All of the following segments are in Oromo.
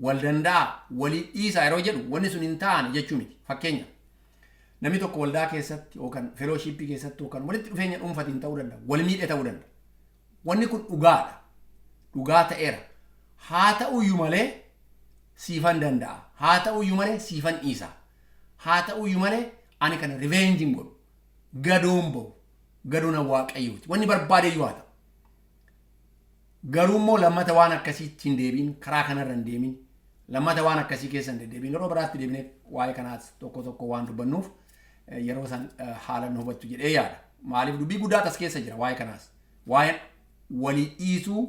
Wal danda'a, walii dhiisaa yeroo jedhu wanni sun hin taane jechuu miti. Fakkeenya, namni tokko waldaa keessatti yookaan fellowshipii keessatti yookaan walitti dhufeenya dhuunfatiin ta'uu danda'a, wal miidhe ta'uu danda'a. Wanni kun dhugaadha. Dhugaa ta'eera. Haa ta'uyyuu malee siifan danda'a. Haa ta'uyyuu malee siifan dhiisa. Haa ta'uyyuu malee ani kana revenge hin godhu. Gadoon ba'u. Gadoon Waaqayyooti. Wanni barbaadeyyuu haa ta'u. Garuu immoo lammata waan akkasiitti hin deebiin, karaa kanarra hin deemin, lammata waan akkasii keessa hin deddeebiin. Yeroo biraatti deebinee waa'ee kanaas tokko tokko waan dubbannuuf, yeroo san haala nu hubattu jedhee yaada. Maaliif, dubbii guddaa as keessa jira waa'ee kanaas. Waa'een walii dhiisuu,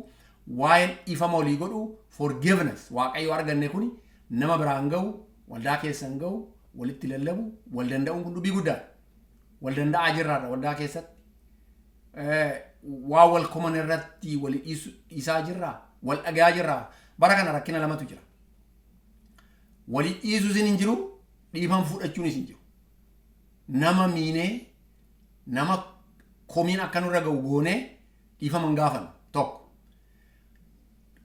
waa'een dhiifama walii godhuu, forgiveness Waaqayyo arganne kuni nama biraan ga'u, waldaa keessa hin ga'u, walitti lallabu, wal danda'uun kun dubbii guddaadha. Wal danda'aa jirraadha waldaa keessatti. Waa wal koman irratti wal dhiisaa jirraa, wal dhagayaa jirraa. Bara kana rakkina lamatu jira. Walii dhiisuus hin jiru, dhiifama fudhachuunis hin jiru. Nama miinee, nama komiin akka nurra ga'u goonee dhiifama hin gaafannu tokko.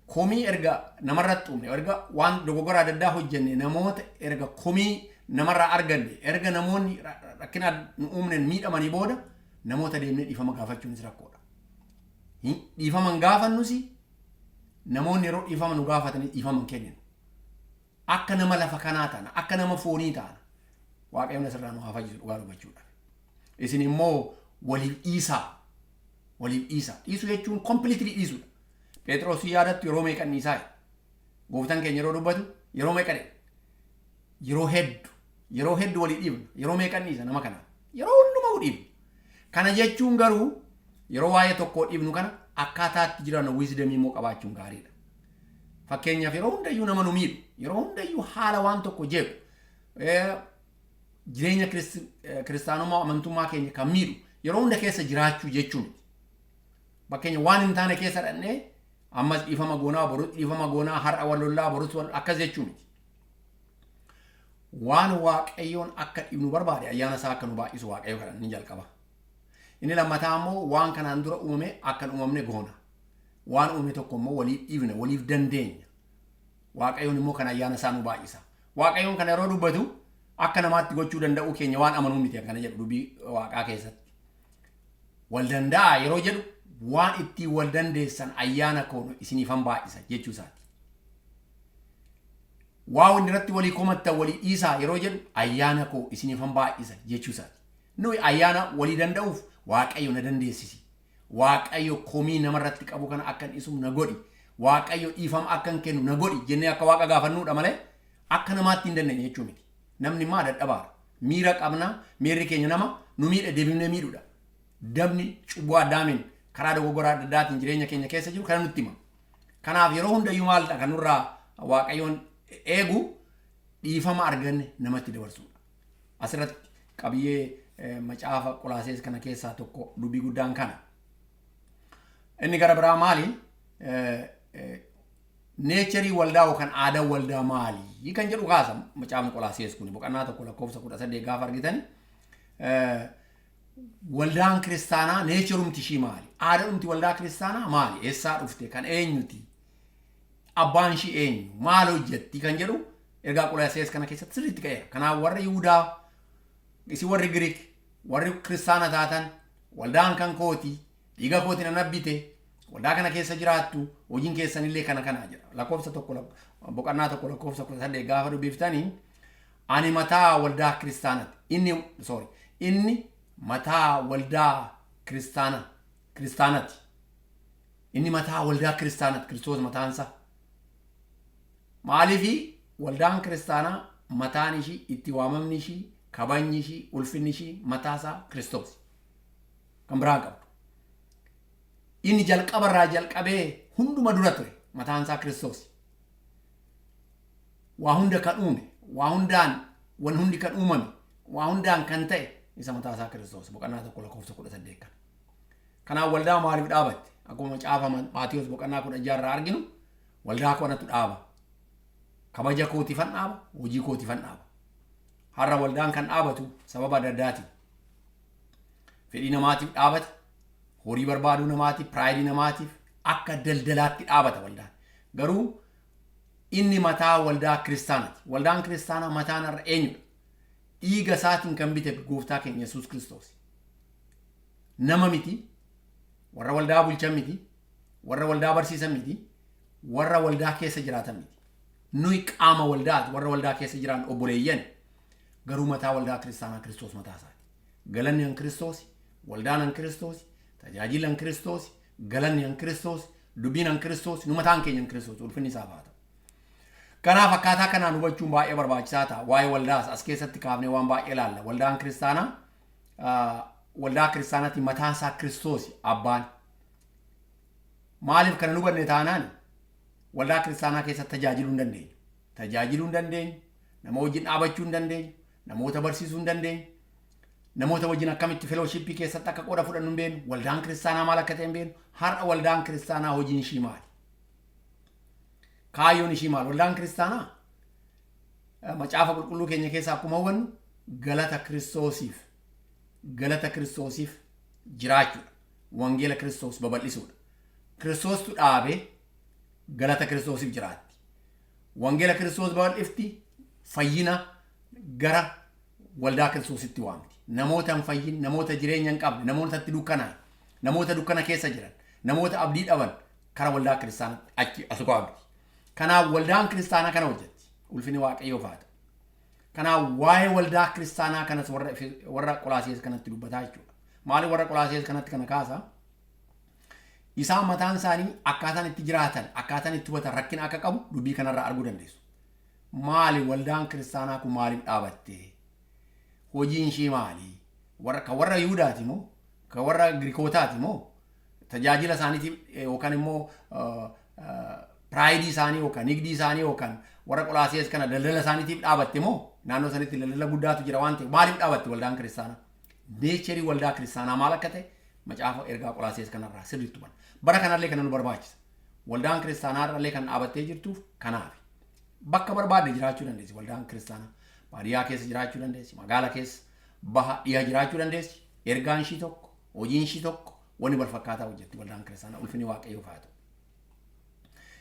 Komii erga namarratti uumne, erga waan dogoggora adda addaa hojjenne, namoota erga komii namarraa arganne, erga namoonni rakkina nu uumneen miidhamanii booda namoota deemnee dhiifama gaafachuunis rakkoodha. Dhiifama hin gaafannus, namoonni yeroo dhiifama nu gaafatanii dhiifama hin kenninu. Akka nama lafa kanaa taana, akka nama foonii taana. Waaqayyoon asirraa nu haa fayyisu dhugaa dubbachuudhaaf. Isin immoo waliif dhiisaa. Waliif dhiisaa. Dhiisuu jechuun completely dhiisuudha. Phexros yaadattu, yeroo meeqan dhiisaa jedhe. Gooftaan keenya yeroo dubbatu yeroo meeqa jedhe? Yeroo hedduu. Yeroo hedduu walii dhiifna. Yeroo meeqan dhiisa nama kana? Yeroo hundumaa dhiifna. Kana jechuun garuu yeroo waa'ee tokkoo dhiifnu kana akkaataatti jiran wisdomii immoo qabaachuun gaariidha. Fakkeenyaaf, yeroo hundayyuu nama nu miidhu, yeroo hundayyuu haala waan tokko jeequ, jireenya kiristaanummaa, amantummaa keenya kan miidhu yeroo hunda keessa jiraachuu jechuu miti. Fakkeenya, waan hin taane keessa dhannee ammas dhiifama goonaa, borus dhiifama goonaa, har'a wal lollaa, borus wal akkas jechuu miti. Waan Waaqayyoon akka dhiifnu barbaade, ayyaana isaa akka nu baay'isu Waaqayyo kadhan ni jalqaba. Inni lammataa immoo waan kanaan dura uumame akka hin uumamne goona. Waan uumame tokko immoo waliif dhiifna, waliif dandeenya. Waaqayyoon immoo kan ayyaana isaa nu baay'isa. Waaqayyoon kana yeroo dubbatu akka namaatti gochuu danda'uu keenya waan amanuu miti akkana jedhu dubbii Waaqaa keessatti. Wal danda'a yeroo jedhu waan ittiin wal dandeessan ayyaana koo isiniifan baay'isa jechuu isaati. Waa wanni irratti walii komattan walii dhiisaa yeroo jedhu ayyaana koo isiniifan baay'isa jechuu isaati. Nuyi ayyaana walii danda'uuf Waaqayyo na dandeessisi. Waaqayyo komii namarratti qabu kana akka hin dhiisuuf na godhi. Waaqayyo dhiifama akka hin kennu na godhi jennee akka Waaqa gaafannuudha malee akka namaatti hin dandeenye jechuu miti. Namni maa dadhabaara. Miira qabna, miirri keenya nama nu miidhe deebifnee miidhuudha. Dabni cubbuu Addaamiin karaa dogoggoraa adda addaatiin jireenya keenya keessa jiru kana nutti hima. Kanaaf yeroo hundayyuu maalidha kan nurraa Waaqayyoon eegu? Dhiifama arganne namatti dabarsuudha. Asirratti qabiyyee macaafa Qolaasees kana keessaa tokko dubbii guddaan kana. Inni gara biraa maali? Natureii waldaa yookaan aadaa waldaa maali kan jedhu kaasa macaafni Qolaasees kun boqonnaa 1 lakkoofsa 18 gaafa argitani. Waldaan kiristaanaa natureumti ishii maali? Aadaadhumti waldaa kiristaanaa maali? Eessaa dhufte? Kan eenyuti? Abbaan ishii eenyu? Maal hojjetti kan jedhu ergaa Qolaasees kana keessatti sirriitti ka'eera. Kanaaf warri Yihudaa, isin warri Giriik, warri kiristaana taatan, waldaan kan kooti, dhiiga kootiin ana bite, waldaa kana keessa jiraattu, hojiin keessanillee kana kana jedha. Lakkoofsa 1, boqonnaa 1 lakkoofsa 18 gaafa dubbiftanii, ani mataa waldaa kiristaanati. Inni, sorry, inni mataa waldaa kiristaanati. Inni mataa waldaa kiristaanati, Kiristoos mataansaa. Maaliifi, waldaan kiristaanaa mataan ishii, itti waamamni ishii, kabajni ishii, ulfinni ishii mataasaa Kiristoos. Kan biraan qabdu. Inni jalqabarraa jalqabee hunduma dura ture, mataansaa Kiristoos. Waa hunda kan uume, waa hundaan wan hundi kan uumame, waa hundaan kan ta'e isa mataasaa Kiristoos, boqonnaa 1 lakkoofsa 18 kana. Kanaaf waldaa maaliif dhaabatte? Akkuma macaafa Maatiyos boqonnaa 16 irraa arginu, waldaa kanatu dhaaba. Kabaja kootiifan dhaaba, hojii kootiifan dhaaba. Har'a waldaan kan dhaabatu sababa adda addaatiin. Fedhii namaatiif dhaabata, horii barbaaduu namaatiif, prideii namaatiif, akka daldalaatti dhaabata waldaan. Garuu Inni mataa waldaa kiristaanaati. Waldaan kiristaanaa mataan har'a eenyudha? Dhiiga isaatiin kan bite gooftaa keenya Yesuus Kiristoos. Nama miti, warra waldaa bulchan miti, warra waldaa barsiisan miti, warra waldaa keessa jiraatan miti. Nuyi qaama waldaati, warra waldaa keessa jiran obboleeyyan. Garuu mataa waldaa kiristaanaa Kiristoos mataa isaati. Galanni an Kiristoos, waldaan an Kiristoos, tajaajilli an Kiristoos, galanni an Kiristoos, dubbiin an Kiristoos, nu mataan keenya an Kiristoos, ulfinni isaaf haa ta'u. Kanaaf akkaataa kanaan hubachuun baay'ee barbaachisaa ta'a. Waa'ee waldaas as keessatti kaafnee waan baay'ee ilaalla. Waldaan kiristaanaa waldaa kiristaanaatti mataan isaa Kiristoos abbaan. Maaliif kana hubanne taanaan waldaa kiristaanaa keessatti tajaajiluu hin dandeenyu. Tajaajiluu hin dandeenyu, nama wajjin dhaabachuu hin dandeenyu, namoota barsiisuu hin dandeenyu, namoota wajjin akkamitti fellowshippii keessatti akka qooda fudhannu hin beeknu, waldaan kiristaanaa maal akka ta'e hin beeknu. Har'a waldaan kiristaanaa hojiin ishii maali? Kaayyoon ishii maal? Waldaan kiristaanaa macaafa qulqulluu keenya keessaa akkuma hubannu galata Kiristoosiif jiraachuudha. Wangeela Kiristoos babal'isuudha. Kiristoostu dhaabee galata Kiristoosiif jiraatti. Wangeela Kiristoos babal'ifti, fayyina gara waldaa Kiristoositti waamti. Namoota hin fayyin, namoota jireenya hin qabne, namoota itti dukkanaa'e, namoota dukkana keessa jiran, namoota abdii dhaban kara waldaa kiristaanaatti achi as waamti. Kanaaf waldaan kiristaanaa kana hojjetti. Ulfinni Waaqayyoof haa ta'u. Kanaaf waa'ee waldaa kiristaanaa kanas warra Qolaasiyees kanatti dubbataa jechuudha. Maaliif warra Qolaasiyees kanatti kana kaasa? Isaan mataan isaanii akkaataan itti jiraatan, akkaataan itti hubatan rakkina akka qabu dubbii kanarraa arguu dandeessu. Maali waldaan kiristaanaa kun maaliif dhaabatte? Hojiin ishii maali? Warra kan warra Yihudaati moo? Kan warra Girikootaati moo? Tajaajila isaaniitiif yookaan immoo prideii isaanii yookaan nigdii isaanii yookaan warra Qolaasiyees kana daldala isaaniitiif dhaabatte moo? Naannoo sanitti daldala guddaatu jira waan ta'eef maaliif dhaabatte waldaan kiristaanaa? Natureii waldaa kiristaanaa maal akka ta'e macaafa ergaa Qolaasiyees kanarraa sirriitti hubanna. Bara kanallee kana nu barbaachisa. Waldaan kiristaanaa irrallee kan dhaabattee jirtuuf kanaaf. Bakka barbaadde jiraachuu dandeessi waldaan kiristaanaa. Baadiyyaa keessa jiraachuu dandeessi, magaala keessa, baha dhiha jiraachuu dandeessi. Ergaan ishii tokko, hojiin ishii tokko, wanni wal fakkaataa hojjetti waldaan kiristaanaa, ulfinni Waaqayyoof haa ta'u.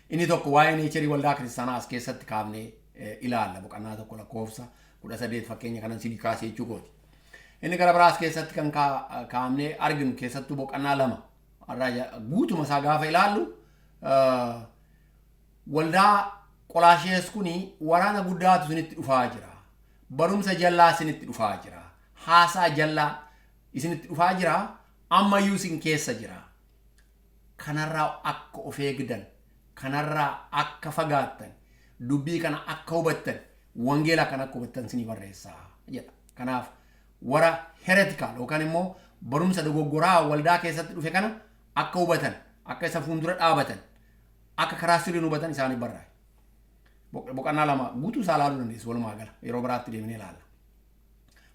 Inni tokko waa'ee natureii waldaa kiristaanaa as keessatti kaafnee ilaalla, boqonnaa 1 lakkoofsa 18 fakkeenya kanan sinii kaasee jechuu kooti. Inni gara biraas keessatti kan kaafnee arginu keessattuu boqonnaa 2 irraa guutuma isaa gaafa ilaallu, waldaa Qolaashees kuni waraana guddaatu isinitti dhufaa jira. Barumsa jallaa isinitti dhufaa jira. Haasaa jallaa isinitti dhufaa jira. Ammayyuu isin keessa jira. Kanarraa akka of eegdan, kanarraa akka fagaattan, dubbii kana akka hubattan, wangeela kana akka hubattan isinii barreessaa jedha. Kanaaf warra heretical yookaan immoo barumsa dogoggoraa waldaa keessatti dhufe kana akka hubatan, akka isa fuuldura dhaabatan, akka karaa sirriin hubatan isaaniif barraa'e. Boqonnaa 2 guutuu isaa ilaaluu dandeessu, walumaa gala yeroo biraatti deemnee ilaalla.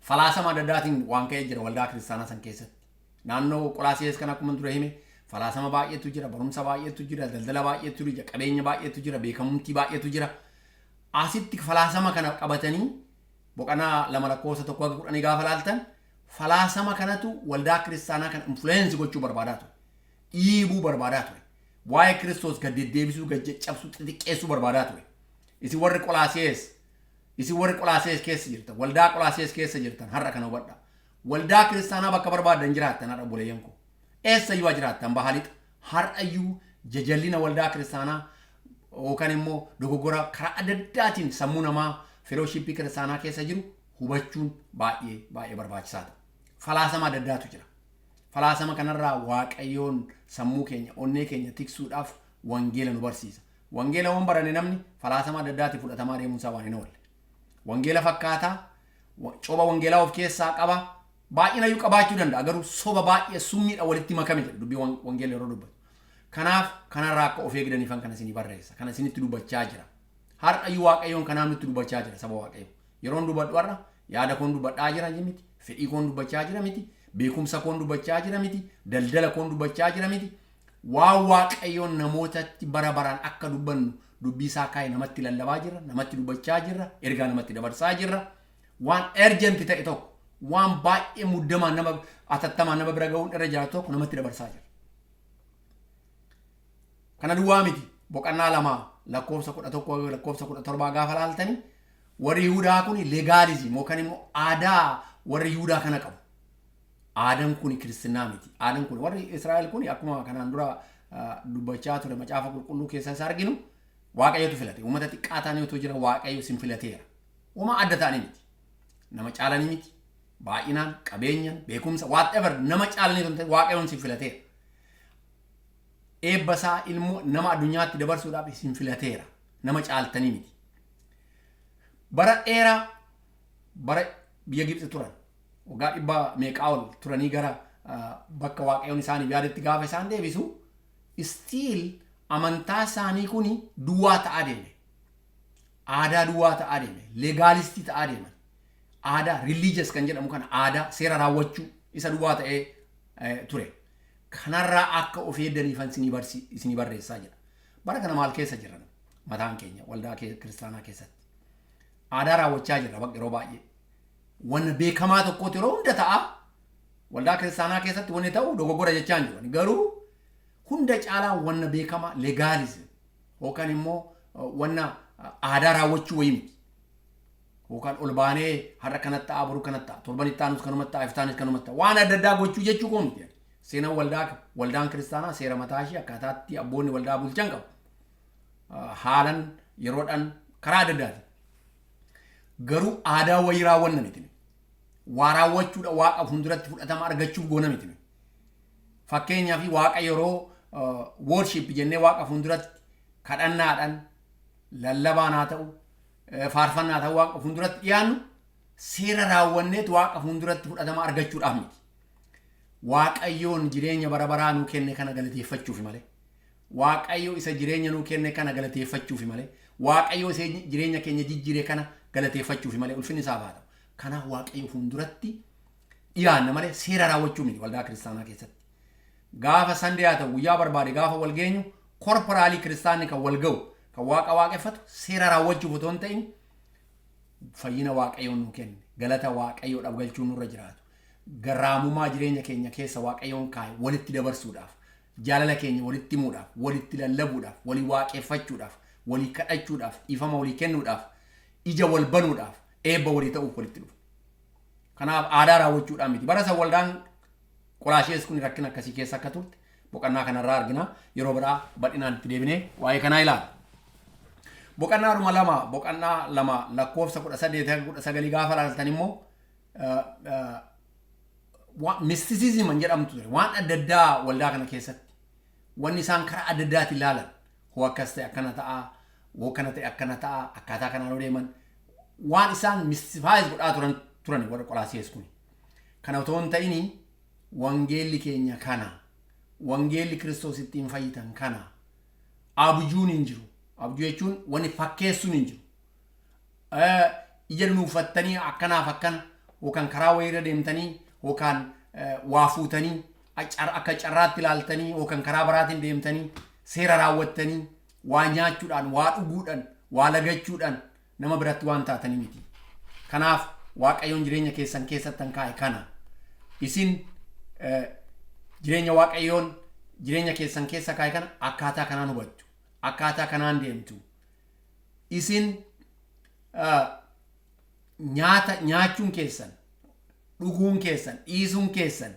Falaasama adda addaatiin waan ka'ee jira waldaa kiristaanaa san keessatti. Naannoo Qolaasiyees kan akkuma dura hime falaasama baay'eetu jira, barumsa baay'eetu jira, daldala baay'eetu jira, qabeenya baay'eetu jira, beekamtii baay'eetu jira. Asitti falaasama kana qabatanii boqonnaa 2 lakkoofsa 1 haga 10 gaafa laaltan falaasama kanatu waldaa kiristaanaa kana influence gochuu barbaadaa ture. Dhiibuu barbaadaa ture. Waa'ee Kiristoos gad deddeebisuu, gad caccabsuu, xixiqqeessuu barbaadaa ture. Isin warri Qolaasiyees keessa jirtan, waldaa Qolaasiyees keessa jirtan har'a kana hubadhaa. Waldaa kiristaanaa bakka barbaaddan jiraattan har'a, obboleeyyan koo. Eessayyuu haa jiraattan, baha, lixa. Har'ayyuu jajallina waldaa kiristaanaa yookaan immoo dogoggora karaa adda addaatiin sammuu namaa fellowshippii kiristaanaa keessa jiru hubachuun baay'ee baay'ee barbaachisaa ta'a. Falaasama adda addaatu jira. Falaasama kanarraa Waaqayyoon sammuu keenya, onnee keenya tiksuudhaaf wangeela nu barsiisa. Wangeela waan barane namni falaasama adda addaatiin fudhatamaa deemuun isaa waan hin oolle. Wangeela fakkaataa coba wangeelaa of keessaa qaba. Baay'inayyuu qabaachuu danda'a, garuu soba baay'ee summiidha walitti makame jedha dubbii wangeela yeroo dubbatu. Kanaaf kanarraa akka of eegdaniifan kana isinii barreessa. Kana isinitti dubbachaa jira. Har'ayyuu Waaqayyoon kanaaf nutti dubbachaa jira, saba Waaqayyoo. Yeroon dubbadhu har'a yaada koon dubbadhaa jira miti, fedhii koon dubbachaa jira miti, beekumsa koon dubbachaa jira miti, daldala koon dubbachaa jira miti. Waan Waaqayyoon namootatti bara baraan akka dubbannu dubbii isaa kaa'e namatti lallabaa jirra, namatti dubbachaa jirra, ergaa namatti dabarsaa jirra. Waan urgent ta'e tokko, waan baay'ee muddamaan nama atattamaan nama bira ga'uun irra jiraatu tokko namatti dabarsaa jira. Kana duwwaa miti, boqonnaa 2 lakkoofsa 11 lakkoofsa 17 gaafa laaltani, warri Yihudaa kun legalism yookaan immoo aadaa warri Yihudaa kana qabu. Aadaan kun kiristinnaa miti. Aadaan kun, warri Israa'el kun, akkuma kanaan dura dubbachaa ture, Macaafa Qulqulluu keessa isa arginu, Waaqayyotu filate. Uummata xiqqaa ta'anii otoo jiran Waaqayyo isin filateera. Uumaa adda ta'anii miti. Nama caalanii miti. Baay'inaan, qabeenyaan, beekumsa, whatever, nama caalanii otoo hin ta'in Waaqayyoon isin filateera. Eebba isaa ilmoo nama addunyaatti dabarsuudhaaf isin filateera. Nama caaltanii miti. Bara dheeraa, bara biyya Gibxi turan, waggaa dhibba meeqaa ol turanii, gara bakka Waaqayyoon isaaniif yaadetti gaafa isaan deebisu, still amantaa isaanii kun duwwaa ta'aa deeme. Aadaa duwwaa ta'aa deeme. Legalist ta'aa deeman. Aadaa religious kan jedhamu kana, aadaa seera raawwachuu isa duwwaa ta'ee ture. Kanarraa akka of eeddaniifan isinii barreessaa jira. Bara kana maal keessa jirra mataan keenya waldaa kiristaanaa keessatti? Aadaa raawwachaa jirra bakka yeroo baay'ee. Wanna beekamaa tokkooti yeroo hunda ta'a. Waldaa kiristaanaa keessatti wanni ta'u dogoggora jechaa hin jiru. Garuu hunda caalaa wanna beekamaa legalism yookaan immoo wanna aadaa raawwachuu wayii miti. Yookaan ol baanee har'a kanatti ta'a, boru kanatti ta'a, torban itti aanus kanumatti ta'a, iftaanis kanumatti ta'a. Waan adda addaa gochuu jechuu koo miti. Seenaan waldaan kiristaanaa seera mataa ishee, akkaataatti abboonni waldaa bulchan qabu. Haalan yeroodhaan karaa adda addaati. Garuu aadaa wayii raawwanna miti. Waa raawwachuudha Waaqa fuulduratti fudhatama argachuuf goona miti. Fakkeenyaaf, Waaqa yeroo worship jennee Waaqa fuulduratti kadhannaadhaan, lallabaan haa ta'u, faarfannaa ta'u, Waaqa fuulduratti dhiyaannu, seera raawwanneetu Waaqa fuulduratti fudhatama argachuudhaaf miti. Waaqayyoon jireenya bara baraa nuu kenne kana galateeffachuufi malee. Waaqayyo isa jireenya nuu kenne kana galateeffachuufi malee. Waaqayyo isa jireenya keenya jijjiire kana galateeffachuufi malee, ulfinni isaaf haa ta'u. Kanaaf Waaqayyo fuulduratti dhiyaanna malee seera raawwachuu miti waldaa kiristaanaa keessatti. Gaafa Sunday haa ta'u, guyyaa barbaade gaafa wal geenyu, corporally kiristaanni kan wal ga'u, kan Waaqa waaqeffatu, seera raawwachuuf otoo hin ta'in fayyina Waaqayyoon nuu kenne galata Waaqayyoodhaaf galchuun nurra jiraatu. Garraamummaa jireenya keenya keessa Waaqayyoon kaa'e walitti dabarsuudhaaf, jaalala keenya walitti himuudhaaf, walitti lallabuudhaaf, walii waaqeffachuudhaaf, walii kadhachuudhaaf, dhiifama walii kennuudhaaf, ija wal banuudhaaf, eebba walii ta'uuf walitti dhufu. Kanaaf aadaa raawwachuudhaan miti. Bara san waldaan Qolaashees kun rakkina akkasii keessa akka turte boqonnaa kanarraa argina. Yeroo biraa bal'inaan itti deebinee waa'ee kanaa ilaala. Boqonnaa dhuma lama, boqonnaa 2 lakkoofsa 18 hanga 19 gaafa ilaaltan immoo, mysticism jedhamtu ture. Waan adda addaa waldaa kana keessatti. Wanni isaan karaa adda addaatiin ilaalan. Hoo akkas ta'e akkana ta'a, hoo kana ta'e akkana ta'a, akkaataa kanaan deeman. Waan isaan mystify godhaa turan warra Qolaasiyees kun. Kana otoo hin ta'ini wangeelli keenya kana. Wangeelli Kiristoos ittiin fayyitan kana. Abjuun hin jiru. Abjuu jechuun wanni fakkeessuun hin jiru. Ija nuuffattanii akkanaaf akkana, yookaan karaa wayiirra deemtanii, yookaan waa fuutanii akka carraatti ilaaltanii, yookaan karaa biraatiin deemtanii seera raawwattanii, waa nyaachuudhaan, waa dhuguudhaan, waa lagachuudhaan nama biratti waan taatanii miti. Kanaaf Waaqayyoon jireenya keessan keessatti kaa'e kana. Isin jireenya Waaqayyoon jireenya keessan keessa kaa'e kana akkaataa kanaan hubattu. Akkaataa kanaan deemtu. Isin nyaata nyaachuun keessan, dhuguun keessan, dhiisuun keessan,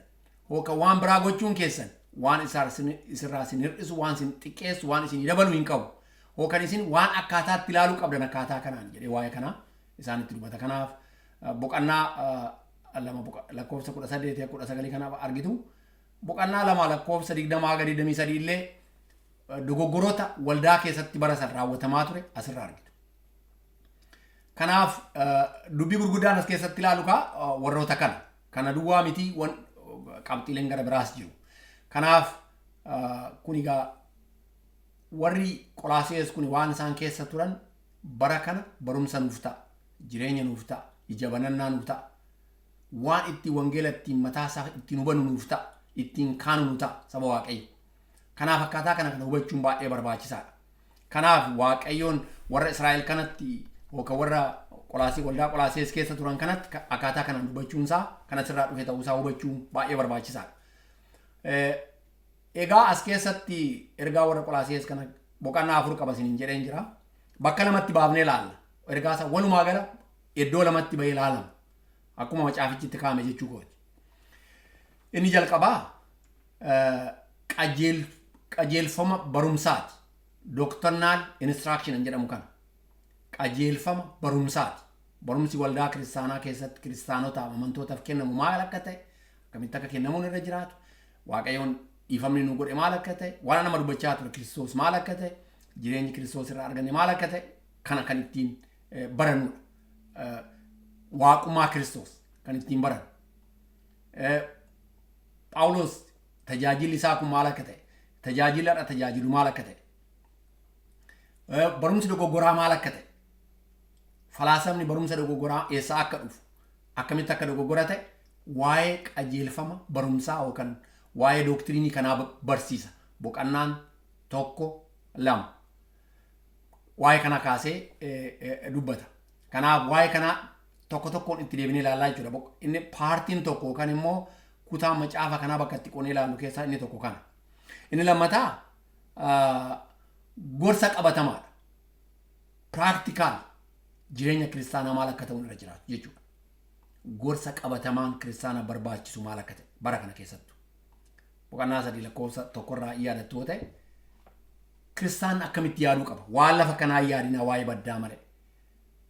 yookaan waan biraa gochuun keessan waan isirraa isin hir'isu, waan isin xiqqeessu, waan isin dabalu hin qabu. Yookaan isin waan akkaataatti ilaaluu qabdan akkaataa kanaan jedhee waa'ee kanaa isaanitti dubbata. Kanaaf boqonnaa 2 lakkoofsa 18 19 kanaaf argitu. Boqonnaa 2 lakkoofsa 20 haga 23 illee dogoggoroota waldaa keessatti bara san raawwatamaa ture asirraa argitu. Kanaaf dubbii gurguddaan as keessatti ilaalu kaa warroota kana. Kana duwwaa miti, qabxiileen gara biraas jiru. Kanaaf kun egaa warri Qolaasees kun waan isaan keessa turan bara kana barumsa nuuf ta'a. Jireenya nuuf ta'a. Ija banannaa nuuf ta'a. Waan itti wangeela ittiin mataa isaa ittiin hubannu nuuf ta'a. Ittiin kaanu nu ta'a saba Waaqayyo. Kanaaf akkaataa kana hubachuun baay'ee barbaachisaadha. Kanaaf Waaqayyoon warra Israa'el kanatti yookaan warra Qolaasii, waldaa Qolaasees keessa turan kanatti akkaataa kanaan dubbachuun isaa kan asirraa dhufe ta'uusaa hubachuun baay'ee barbaachisaadha. Egaa as keessatti ergaa warra Qolaasees kana Boqonnaa 4 qaba isiniin jedheen jira. Bakka lamatti baafnee ilaalla. Ergaa isaa walumaa gala iddoo lamatti bahee ilaalama. Akkuma macaafichitti kaa'ame jechuu kooti. Inni jalqabaa qajeelfama barumsaati. Doctrinal instruction jedhamu kana. Qajeelfama barumsaati. Barumsi waldaa kiristaanaa keessatti kiristaanotaaf, amantootaaf kennamu maal akka ta'e, akkamitti akka kennamuun irra jiraatu, Waaqayyoon dhiifamni nu godhe maal akka ta'e, waan nama dubbachaa ture Kiristoos maal akka ta'e, jireenyi Kiristoos irraa arganne maal akka ta'e, kana kan ittiin barannudha. Waaqummaa Kiristoos kan ittiin barannu. Phaawulos tajaajilli isaa kun maal akka ta'e, tajaajila irra tajaajilu maal akka ta'e, barumsi dogoggoraa maal akka ta'e, falaasamni barumsa dogoggoraa eessaa akka dhufu, akkamitti akka dogoggora ta'e, waa'ee qajeelfama barumsaa yookaan waa'ee doktiriinii kanaa barsiisa. Boqonnaan 1, 2. Waa'ee kana kaasee dubbata. Kanaaf waa'ee kanaa tokko tokkoon itti deebinee ilaalaa jechuudha. Inni paartiin tokko yookaan immoo kutaa macaafa kanaa bakka itti qoonnee ilaallu keessaa inni tokko kana. Inni lammataa gorsa qabatamaadha. Practical jireenya kiristaanaa maal akka ta'u irra jiraatu jechuudha. Gorsa qabatamaan kiristaana barbaachisu maal akka ta'e bara kana keessattu. Boqonnaa 3 lakkoofsa 1rraa yaadattu yoo ta'e, kiristaan akkamitti yaaduu qaba? Waan lafa kanaa yaadinaa, waa'ee baddaa malee.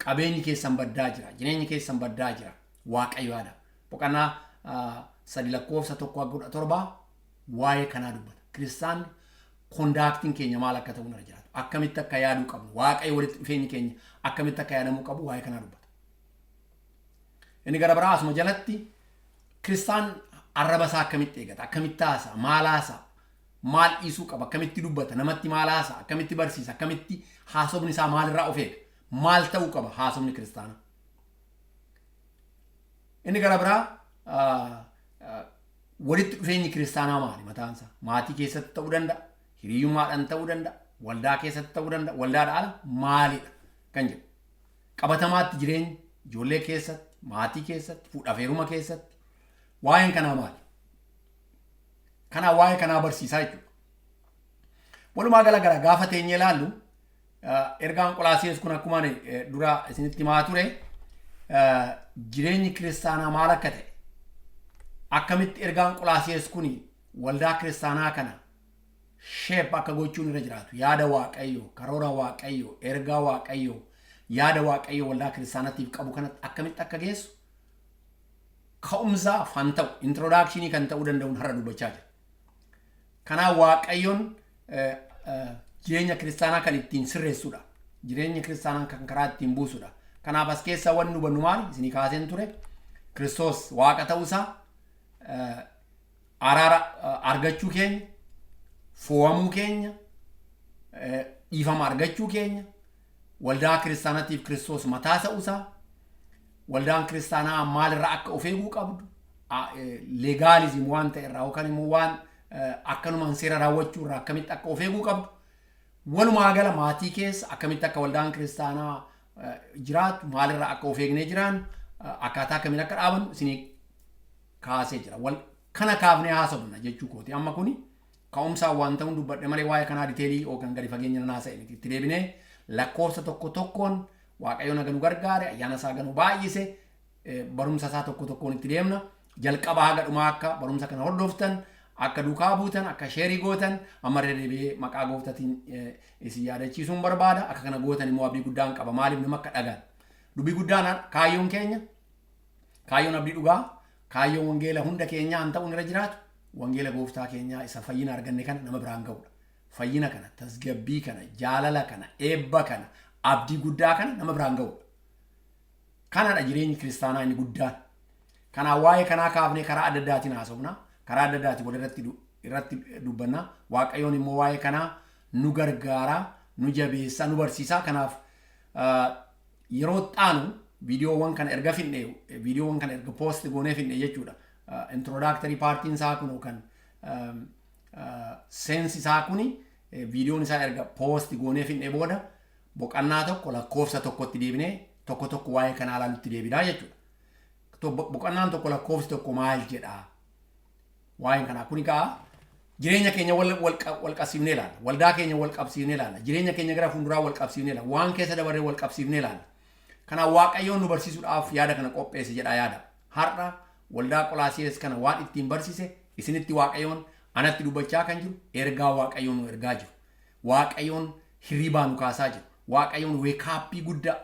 Qabeenyi keessan baddaa jira. Jireenyi keessan baddaa jira. Waaqayyo yaada. Boqonnaa 3 lakkoofsa 1 hanga 17 waa'ee kanaa dubbata. Kiristaan conductiin keenya maal akka ta'u irra jiraatu. Akkamitti akka yaaduu qabnu. Waaqayyo walitti dhufeenyi keenya akkamitti akka yaadamuu qabu waa'ee kanaa dubbata. Inni gara biraa asuma jalatti kiristaan arraba isaa akkamitti eegata, akkamitti haasa'a, maal haasa'a, maal dhiisuu qaba, akkamitti dubbata, namatti maal haasa'a, akkamitti barsiisa, akkamitti haasofni isaa maalirraa of eega, maal ta'uu qaba haasofni kiristaanaa. Inni gara biraa walitti dhufeenyi kiristaanaa maali mataansaa? Maatii keessatti ta'uu danda'a, hiriyyummaadhaan ta'uu danda'a, waldaa keessatti ta'uu danda'a, waldaadha ala maalidha kan jedhu. Qabatamaatti jireenya ijoollee keessatti, maatii keessatti, fuudhaaf heeruma keessatti waa'een kanaa maali? Kanaa waa'ee kanaa barsiisaa jechuudha. Walumaa gala gara gaafa teenyee ilaallu, ergaan Qolaasiyees kun akkuma ani dura isinitti himaa ture, jireenyi kiristaanaa maal akka ta'e, akkamitti ergaan Qolaasiyees kun waldaa kiristaanaa kana shape akka gochuun irra jiraatu, yaada Waaqayyo, karoora Waaqayyo, ergaa Waaqayyo, yaada Waaqayyo waldaa kiristaanatiif qabu kanatti akkamitti akka geessu ka'umsaaf kan ta'u, introductionii kan ta'uu danda'uun har'a dubbachaa jira. Kanaaf Waaqayyoon jireenya kiristaanaa kan ittiin sirreessudha. Jireenya kiristaanaa kan karaa ittiin buusudha. Kanaaf as keessa wanni hubannu maali? Isinii kaaseen ture. Kiristoos Waaqa ta'uusaa, araara argachuu keenya, fo'amuu keenya, dhiifama argachuu keenya, waldaa kiristaanatiif Kiristoos mataa ta'uusaa, waldaan kiristaanaa maalirraa akka of eeguu qabdu, legalism waan ta'e irraa yookaan immoo waan akkanumaan seera raawwachuu irraa akkamitti akka of eeguu qabdu, walumaa gala maatii keessa akkamitti akka waldaan kiristaanaa jiraatu, maalirraa akka of eegnee jiraan, akkaataa akkamiin akka dhaabannu isinii kaasee jira. Wal kana kaafnee haasofna jechuu kooti. Amma kuni ka'umsaan waan ta'uun dubbadhe malee waa'ee kanaa detailii yookaan gadi fageenya nan haasa'e miti. Itti deebinee lakkoofsa tokko tokkoon Waaqayyo naga nu gargaare, ayyaana isaa ganu baay'ise, barumsa isaa tokko tokkoon itti deemna. Jalqaba haga dhumaa akka barumsa kana hordoftan, akka duukaa buutan, akka shareii gootan amma irra deebi'ee maqaa Gooftaatiin isin yaadachiisuun barbaada. Akka kana gootan immoo abdii guddaan qaba. Maaliif nama akka dhagaan. Dubbii guddaan kaayyoon keenya, kaayyoon abdii dhugaa, kaayyoon wangeela hunda keenyaa han ta'uun irra jiraatu, wangeela Gooftaa keenyaa isa fayyina arganne kana nama biraan ga'uudha. Fayyina kana, tasgabbii kana, jaalala kana, eebba kana, abdii guddaa kana nama biraan ga'uudha. Kanadha jireenyi kiristaanaa inni guddaan. Kanaaf waa'ee kanaa kaafnee karaa adda addaatiin haasofna. Karaa adda addaatiin wal irratti dubbanna. Waaqayyoon immoo waa'ee kanaa nu gargaara, nu jabeessa, nu barsiisa. Kanaaf yeroo xaanu viidiyoowwan kana erga finne, viidiyoowwan kana erga post goonee finne jechuudha. Introductory partiin isaa kun yookaan seensi isaa kuni, viidiyoon isaa erga post goonee finne booda, boqonnaa 1 lakkoofsa 1tti deebinee tokko tokko waa'ee kanaa ilaalutti deebinaa jechuudha. Boqonnaan 1 lakkoofsi 1 maal jedhaa? Waa'een kanaa kuni gaa Jireenya keenya wal qabsiifnee ilaalla. Waldaa keenya wal qabsiifnee ilaalla. Jireenya keenya gara fuulduraa wal qabsiifnee ilaalla. Waan keessa dabarree wal qabsiifnee ilaalla. Kanaaf Waaqayyoon nu barsiisuudhaaf yaada kana qopheesse jedha yaada. Har'a waldaa Qolaasiyees kana waan ittiin barsiise isinitti Waaqayyoon anatti dubbachaa kan jiru ergaa Waaqayyoon nu ergaa jiru. Waaqayyoon hirribaa nu kaasaa jiru. Waaqayyoon wake up guddaa,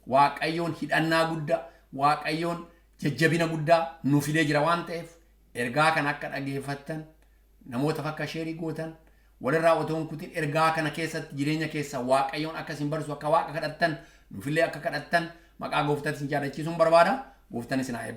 Waaqayyoon hidhannaa guddaa, Waaqayyoon jajjabina guddaa nu fidee jira waan ta'eef, ergaa kana akka dhageeffattan, namootaaf akka share gootan, walirraa otoo hin kutin ergaa kana keessatti jireenya keessa Waaqayyoon akka isin barsiisu akka Waaqa kadhattan, nufillee akka kadhattan maqaa Gooftaatti isin yaadachiisuun barbaada. Gooftaan isin haa eebbisu.